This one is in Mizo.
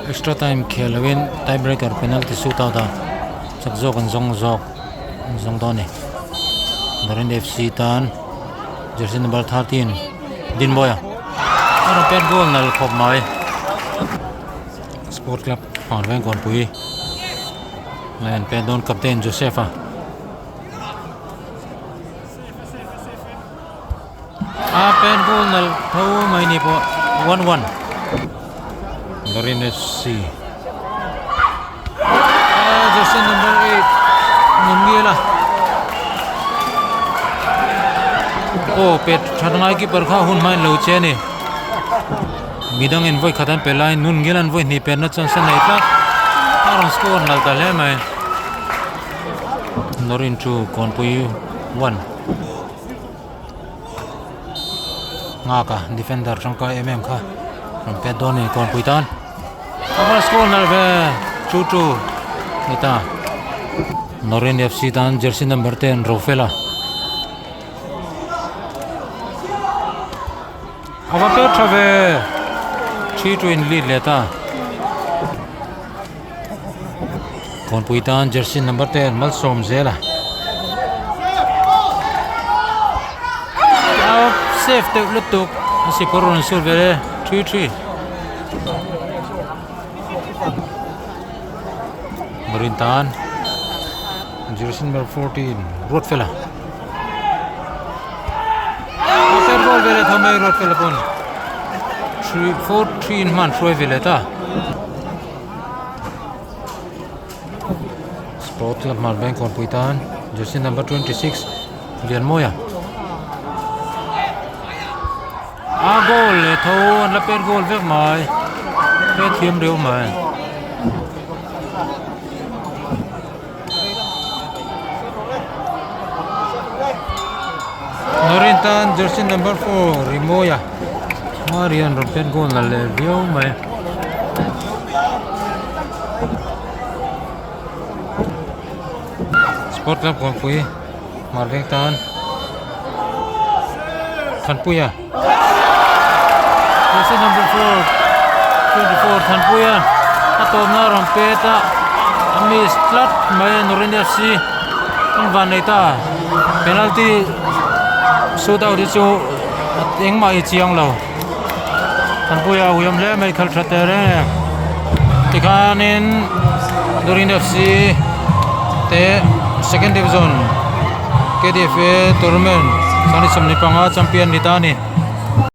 Extra time khel loin tie breaker penalty shoot out a chak zawk an zawng zawk an zawng dawn a ni. Noreen FC tan jersey number 13 Dinmawia a rawn pet goal nal khawp mai. Sport club hmar veng kawnpui lai an pet dawn captain Joseph a. A pen goal nalh tho mai ni pawh 1-1 Lorin FC jersey number 8 Nungiela aw pet that ngai keeper kha hun hmain lo che a ni midang in vawi khat an pe lai Nungiela an vawi hnih petna chance a nei tlat a rawn score nalh ta hle mai Lorin chu kawnpui 1. Nghak a defender tangkai em em kha rawn pet dawn a ni kawnpui tan a va score nalh ve 2-2 ni ta Norin FC tan jersey number 10 Rofela a va pet tha ve 3-2 in lead leh ta Kawnpui tan jersey number 10 malsawm zel a a safe deuh lutuk a sikawr rawn sur ve le 3-3 Marin tan jersey number 14 Ruatfela a pet goal ve le tho mai Ruatfela pawn 3 4 3 in hman hruai ve leh ta. Sport club hmar bank kawnpui tan jersey number 26 Lianmawia a goal leh tho an la pet goal vek mai pet thiam riau mai. Norin tan jersey number 4 Rimawia Marian rawn pet goal la leh viau mai. Sport club kawnpui hmar veng tan Thanpuia jersey number 4 24 Thanpuia a tawpna rawn pet a a miss tlat mai a Norin FC an van nei ta penalty shoot out hi chu engmah hi chiang lo Thanpuia a uiawm hle mai khalh tha teh reng e tikhanin Norin FC te second division K_D_F_A tournament 2025 champion ni ta a ni.